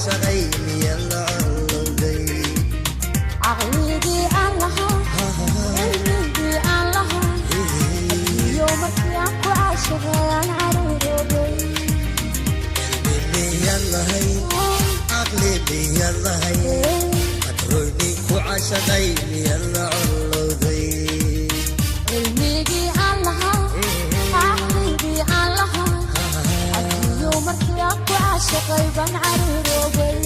Cashaqay miya la collowday? Caqligii aan lahaa, cilmigii aan lahaa iyo markii aan ku caashaqay aan caruuroobay. Cilmi miyaan lahayn, caqli miyaan lahayn, qadroyni ku cashaqay miya la collowday? Cilmigii aan lahaa, caqligii aan lahaa iyo markii aan ku caashaqay baan caruuroobay.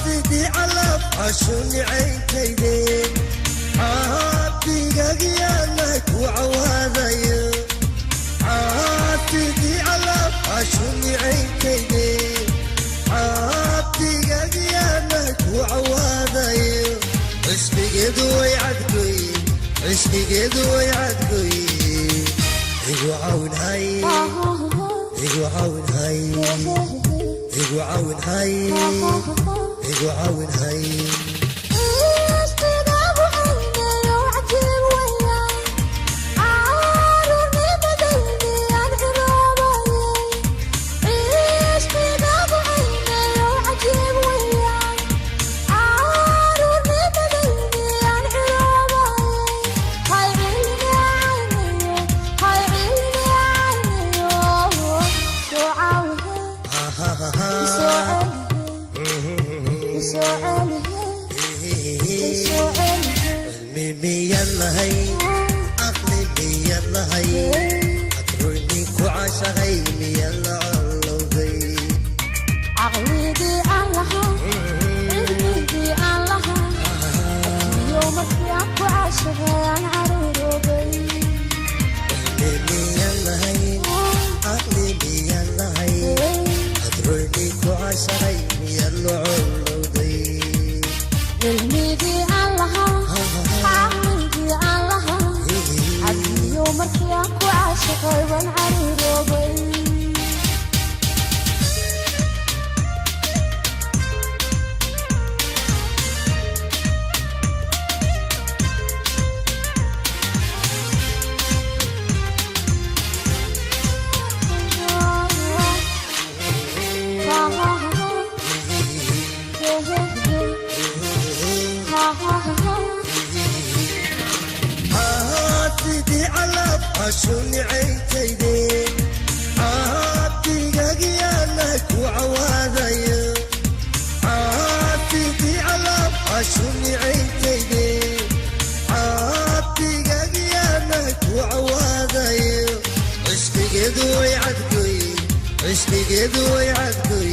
Sidii calaf cashuni caynkayde, cabdigagiyaana ku cawaadayo. Sidii calaf cashuni caynkayde, cabdigagiyaana ku cawaadayo. Cishqigeedu way cadgoy, cishqigeedu way cadgoy. Igu caawinhay, igu caawinhay, igu caawinhay, igu caawinhay. Ishqigaagu caynayo cajiib weeyaan, caruurnimadaydi aan ciroobayay. Ishqigaagu caynayo cajiib weeyaan, caruurnimadaydi aan ciroobayay. Hay cilmi caynayo, hay cilmi caynayo, soo caawihe, soo celihe, soo celihe, soo celihe. Cilmi miyaan lahayn, caqli miyaan lahayn, qadroyni ku cashaqay miya la collowday? Caqligii aan lahaa, cilmigii aan lahaa iyo markii aan ku caashaqay aan caruuroobay. Cilmi miyaan lahayn, caqli miyaan lahayn, qadroyni ku cashaqay miya la collowday? Cilmigii aan lahaa, caqligii aan lahaa iyo markii aan ku caashaqay baan caruuroobay. Sidii calaf cashuni caynkayde, cabdigagiyaana ku cawaadayo. Sidii calaf cashuni caynkayde, cabdigagiyaana ku cawaadayo. Cishqigeedu way cadgoy, cishqigeedu way cadgoy.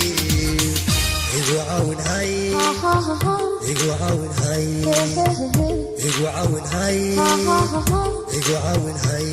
Igu caawinhay, igu caawinhay, igu caawinhay, igu caawinhay.